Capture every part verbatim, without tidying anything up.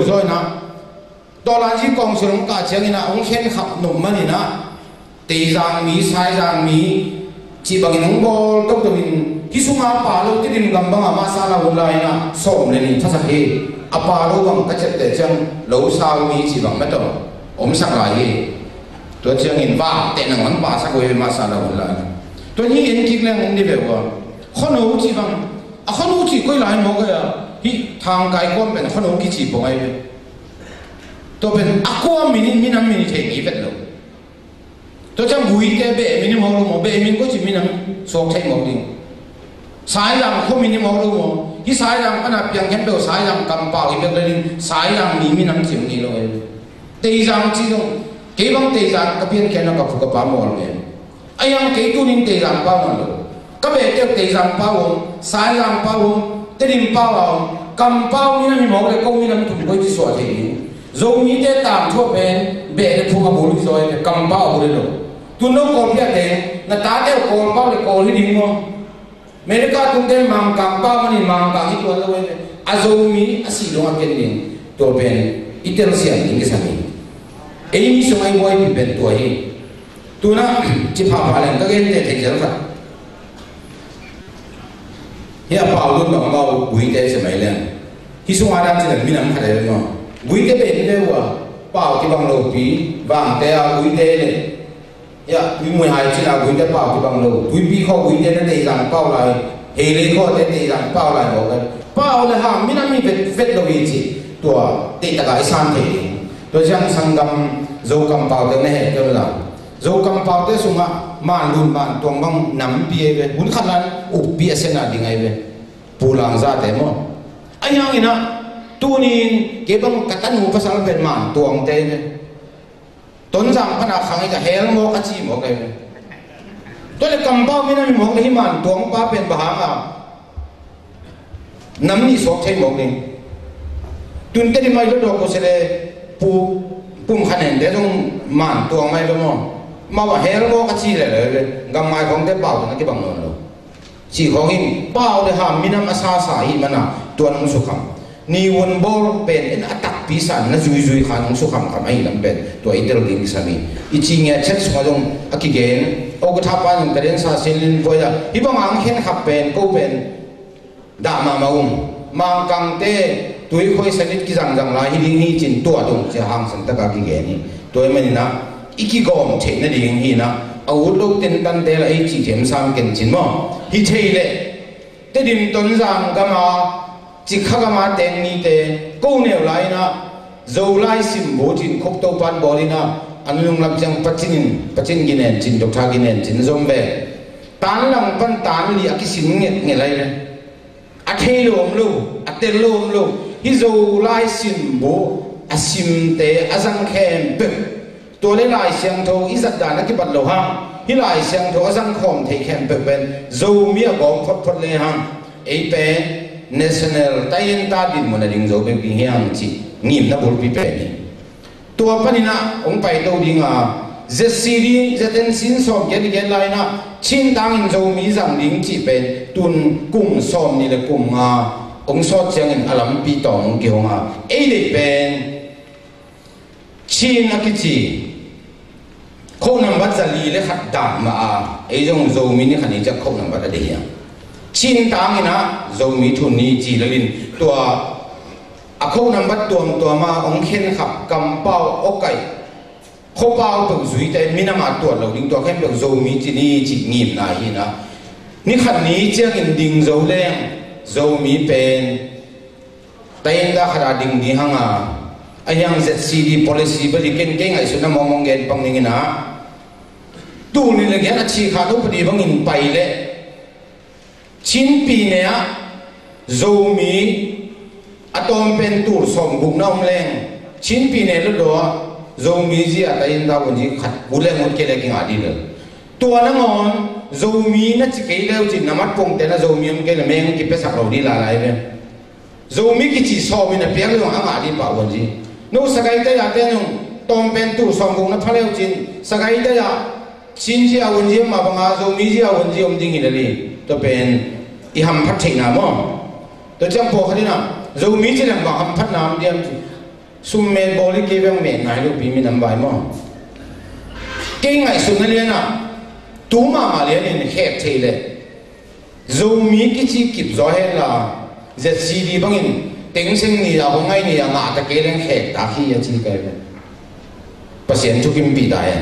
zaw in ah, Tawlanzi kawngsil hong kah ciangin ah hong khen khap nop manin ah, Teizang mi, Saizang mi cih bangin hong bawl toktokin, hih sunga pa lo Tedim gam bangah masa la hun lai-in ah sawm le nih thasak hi. A pa lo bang ka ciapteh ciang lo sau mi cih bang mah tawh omsak lai hi. Tua ciangin vak teh nangawn pasak uh hi ve, masa la hun lai-in. Tua ni en kik leng om ni ve uh a, khuano cih bang, a khuano cih koi lai mawk a, hih thangkai kuam pen khuano kici pong ahi ve. Tua pen a kua min in minam min i thei mi vet lo. Tua ciang Guite beh min i mawk lo maw, beh min ko ci minam suak thei mawk ding. Saizang khua min i mawk lo maw, hih Saizang pana piang khempeuh Saizang kampau hi bek le ding, Saizang mi minam ci om ni lo ei. Teizang ci zong, kei bang Teizang ka pian khiatna ka phu ka pa mawl ve. A hiang kei tunin Teizang pau man lo. Ka behte uh Teizang pau om, Saizang pau om, Tedim pau a om, kampau minam hi mawk le ko minam tun koi ci suah thei ding. Zomite tangthu a pen beh le phung a bul hi zaw hi ve, kampau a bul hi lo. Tun no Kawlpi a teng, na tate uh Kawlpau le Kawl hi ding maw? America tungte Mangkang pau manin Mangkang hi tuan lo hi ve. A Zomi a sih dong a ken ding. Tua pen i telsiam ding kisam hi. Ei mi sung a i buaipi pen tua hi. Tuna ci phapha leng ka gente thei zel khat. Hih a pau lut bang bau Guite ci mai leng, hih sunga dan ci leng minam khat ei ve maw? Guite pen ve uh a, pau kibang lopi, Vangte a Guite le, hih a Tuimui hai cina Guite pau kibang lo, Tuipi khua Guite na Teizang pau lai, Heilei khuate Teizang pau lai lo ve. Pau le hang minam hi vet vet lo hi ci. Tua teitaka i san thei ding. Tua ciang sanggam Zokam paute na heh kei uh la, Zokam paute sungah Manlun Mantuang bang nampi ahi ve. Hun khat lan ukpi a sena ding ahi ve. Pulang zate maw? A hiangin ah tunin kei bang ka tanu pasal pen Mantuangte ahi ve. Tonzang pana khang hi ka hel mawk a ci mawk ahi ve. Tua le kampau minam hi mawk le hih Mantuang pa pen bang hanga nam nih suak thei mawk ding. Tunte ni mai lo dawk ko se le pu pum khanen te zong Mantuang mai lo maw? Mau a hel mawk a ci le le le gam ngai khawngte pau na kibang nawn lo. Ci khawng in pau le ham minam a sasa hi mana tua nong sukham. Ni won bawl pen in a takpi san na zuizui kha nong sukham kham ahi lam pen tua i tel ding kisam hi. I ci ngia chet sungah zong a kigen. O ka thapa nung ka den sa sin lin voi a hih bang ang khen khap pen ko pen dah mahmah ung. Mangkangte tuikhoi sanit kizangzang lai hi ding hi cin tua dong cia hangsan taka kigen hi. Tua hi maninah i kigawm theih nading hinah a ut lo tentante la ei cih thiam sam ken cin maw? Hi thei leh Tedim Tonzang gama, Cikha gama teng mite ko neu lai inah Zolai simbu cin khop topan bawl inah an lunglam ciang pacin in pacin ginen cin, doctor ginen cin zom ve. Tan lang pan tan li a kisim ngelh ngelh lai ve. A thei lo om lo, a tel lo om lo. Hi Zolai simbu a simte a zang khempeuh, tua le Lai Siangtho i zatdan a kibat lo hang, hi Lai Siangtho a zang khawm thei khempeuh pen Zomi a gawm photphot le hang, ei pen national tayinta dinmun a ding zo bek ding hiam cih ngimna bulpi pen hi. Tua paninah hong paito dinga Z C D, Z N C in sawm giat i giat lai inah Chin tangin Zomi zang ding cih pen tun kum sawm nih le kum nga hong sawt ciangin a lampi tawng hong kihong a, ei deih pen Chin a kici kho nambat za li le khat dan mah a, ei zong Zomi ni khat ni ciah kho nambat a deih hiam? Chin tanginah Zomi thun ni ci lalin tua a kho nambat tuamtuam a hong khenkhap kampau awkaih khopau peuh zuite minam a tuat lo ding tua khempeuh Zomi ci ni cih ngimna hinah ni khat ni ciangin ding zo leng Zomi pen tayinta khat a ding ding hanga, a hiang Z C D policy bali ken kei ngaihsutna mawngmawng gen pang ninginah tul nih le giat a chikhat upadi bangin pai leh Chin pine ah Zomi a tawmpen tul sawmgukna om leng Chin pine ludaw ah Zomi zia tayinta vunzi khat ut leng ut kei le kingah dih lo. Tua nangawn Zomi na ci kei leu cin na matpongte na Zomi om kei le meng kipiasak lo dih lalai ve. Zomi kici sawmin a piak zong a ngah dih pah uanzi. No Sagaing taya te nung tawmpen tul sawmguk na pha leu cin Sagaing taya Chin zia uanzi om mah banga Zomi zia uanzi om ding hi lel hi. Tua pen i hamphat theihna maw? Tua ciang pawlkhat inah Zomi ci leng bang hamphatna om diam ci. Sum met bawl hi kei beng met nai lo pi minam vai maw? Kei ngaihsutna lianah tu mahmah lianin khek thei leh Zomi kici kip zaw hen la, Z C D bangin teng seng ni a hong ngai ni a ngah ta kei leng khek ta hi a ci kai ve. Pasian thukimpih ta hen.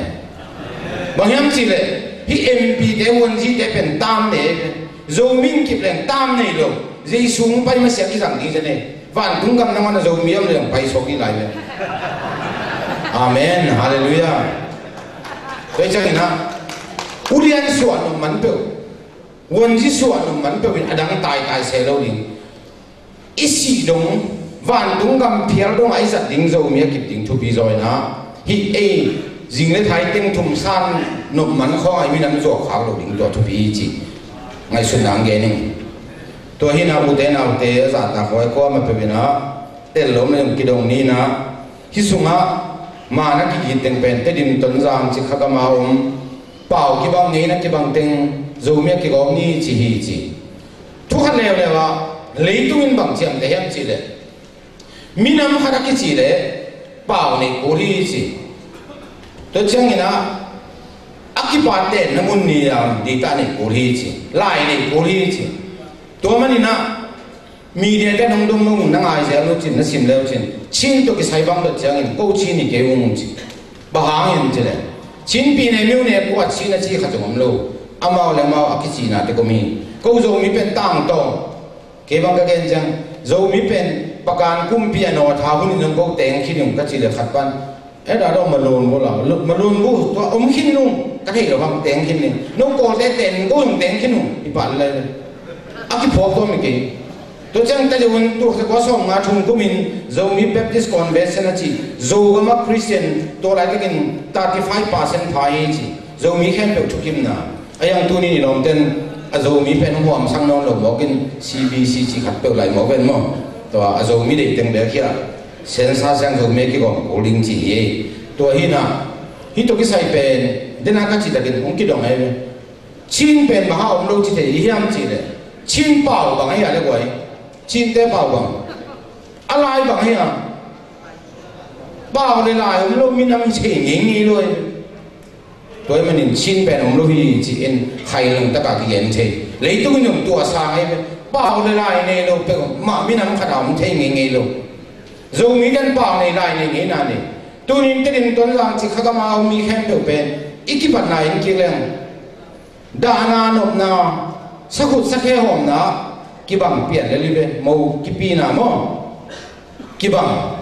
Bang hiam cihleh hih M P te, huanzite pen tam nei ve. Zomi in kip leng tam nei lo. Jesu hong pai masiah kizang ding zen e. Vantung gam nangawn a Zomi om leng pai suak ding lai ve. Amen. Halleluiah. Tua hi ciangin ah ulian suah nop man peuh, huanzi suah nop man peuh in a dang taitai se lo ding. I sih dong, vantung gam phial dong a i zat ding Zomi a kip ding thupi zaw in ah, hih ei zing le thai teng thum san nop man khawng a i minam zuak khak lo ding tua thupi hi ci. Ngaihsutna ang gen ing. Tua hi in ah ute naute a zahtak hawi kuamah peuh in ah tel lom le kidong ni in ah, hih sungah man a kigit teng pen Tedim, Tonzang, Cikha gam a om, pau kibang, ngeina kibang teng Zomi a kigawm ni ci hi ci. Thu khat leuleu ah leitung in bang ciamteh hiam cihleh minam khat a kici leh pau nei kul hi ci. Tua ciangin ah a kipat tenna mun ni a dita nei kul hi ci, lai nei kul hi ci. Tua manin ah media te nong dong nong na ngai zel lo cin, na sim leu cin, Chin tawh kisai bang dot ciangin ko Chin hi kei ung ci. Bang hangin cileh Chin pi ne miu ne kua Chin a ci khat zong om lo. Amau le amau a kicinate kum hi. Ko Zomi pen tangtawng. Kei bang ka gen ciang, Zomi pen pakan kumpi a nawtha hun in zong ko teng khin ung ka ci le khat pan, e dah dong malun bu la, malun bu tua om khin ung ka thei lo bang teng khin ning. No Kawlte ten ko zong teng khin ung i pah le lai le. A kiphawk tua mi kei. Tua ciang ta deuh un tul khat kua sawm nga thum kumin Zomi Baptist Convention a ci, Zogam a Christian tua laitakin thirty five percent pha hi ci. Zomi khempeuh thukimna. A yang tunin i lawmten a Zomi pen hong huamsak nawn lo mawkin C B C ci khat peuh lai mawk ven maw? Tua a Zomi deih teng bek hi a, sensa siang Zomi a kigawm kul ding ci hi ei. Tua hi in ah hih tawh kisai pen dena ka cih takin hong kidong ahi ve. Chin pen bang a om lo ci thei i hiam cihleh Chin pau bang ahi a le guai. Chinte pau bang a lai bang ahi a. Pau le lai om lo minam hi thei ngeingei lo hi. Tua ahih manin Chin pen om lo hi ci-in khailung takah kigen thei. Leitung in om tua sang ahi ve. Pau le lai nei lo peuhmah minam khat a om thei ngeingei lo. Zomi ten pau nei lai nei ngeina nei. Tunin Tedim, Tonzang, Cikha gam a om mi khempeuh pen i kipatna in kik leng dahna nopna, sakhut sakhe hawmna kibang pian lel hi ve. Mo kipina maw? Kibang.